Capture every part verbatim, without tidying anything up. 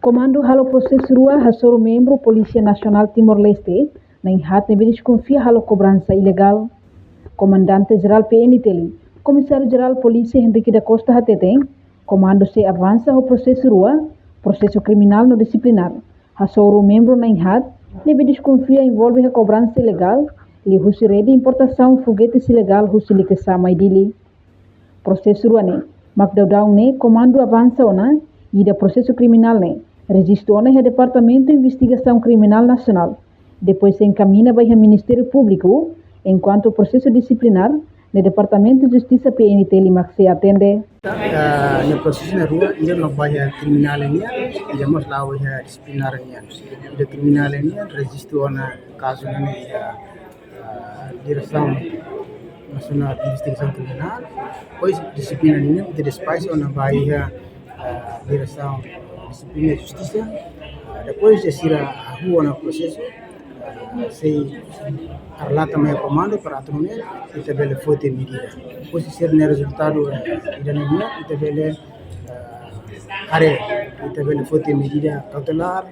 Komandu halo prosesu rua hasoru membru Polísia Nasionál Timor-Leste na'in-haat ne'ebé deskonfia halo kobransa ilegál. Komandante Jerál P N T L, Komisáriu Jerál Polísia Henrique da Costa hateten, komandu sei avansa ho prosesu rua, prosesu kriminál no disiplinár, hasoru membru na'in-haat ne'ebé deskonfia envolve iha kobransa ilegál liuhusi rede importasaun fogetes ilegál husi Likisá mai Dili. Prosesu rua ne'e mak daudaun ne'e komandu avansa ona, ida prosesu kriminál ne'e rejistu ona iha Departamentu Investigasaun Kriminál Nasionál, depois sei enkamiña ba iha Ministériu Públiku, enkuantu prosesu disiplinár ne'e Departamentu Justisa P N T L mak sei atende. Ah, ne'e prosesu na'in-rua, ida mak ba iha kriminál nian, ida mós la'o iha disiplinár nian. Ida kriminál nian rejistu ona kazu ne'e iha, ah, Diresaun Nasionál Investigasaun Kriminál. Depois disiplinár nian ita despaxa ona ba iha, ah, Diresaun Disiplina Justisa. Ah, depois de sira hahú ona prosesu, ah, sei relata mai komandu para atu nune'e ita bele foti medida. Depois se sira-nia rezultadu, ah, ida-ne'e ita bele, ah, haree, ita bele foti medida kautelár,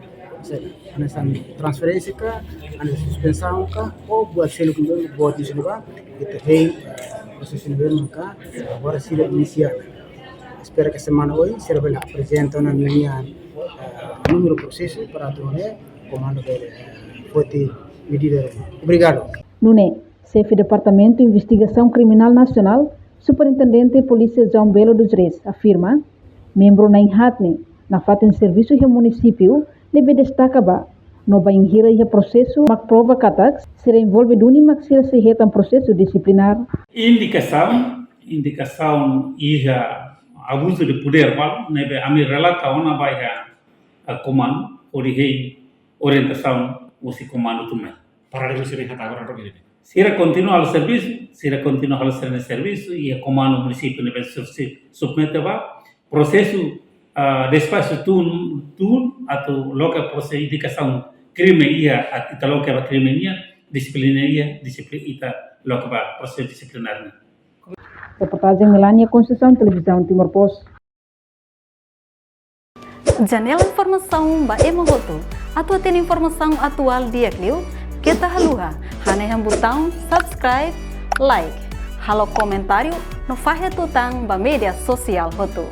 hanesan transferénsia ka, hanesan suspensaun ka, ou buat seluk ne'ebé, buat seluk ne'ebé, ita hein, eh, prosesu ne'ebé ka, agora sira inisia. Espera katak semana oin sira bele aprezenta ona ninia, eh, númeru prosesu para atu nune'e komandu bele, eh, foti medida. Obrigadu. Nune'e, Xefe Departamentu Investigasaun Kriminál Nasionál, Superintendente Polísia João Belo dos Reis, afirma, membru na'in-haat ne'e nafatin servisu iha munisípiu ne'ebé destaka ba, no bainhira iha prosesu mak prova katak sira envolve duni mak sira sei hetan prosesu disiplinár. Indikasaun, indikasaun iha abuzu de podér balu ne'ebé ami relata ona ba iha, ah, komandu, hodi hein orientasaun husi komandu tun mai. Para de sira hetan agora rogi. Sira kontinua halo servisu, sira kontinua halo sira-nia servisu, iha komandu munisípiu ne'ebé sub-, submete ba, prosesu, ah, despaxu tun, tun, atu loke prosesu indikasaun krime iha, atu ita loke ba krime nian, disiplina iha, disiplina ita loke ba prosesu disiplinár nian. Reportajen Melania Conceição, Televizaun Timor Post. Janela informasaun ba ema hotu. Atu hatene informasaun atuál di'ak liu, keta haluha hanehan butaun subscribe, like, halo komentáriu no fahe tutan ba média sosiál hotu.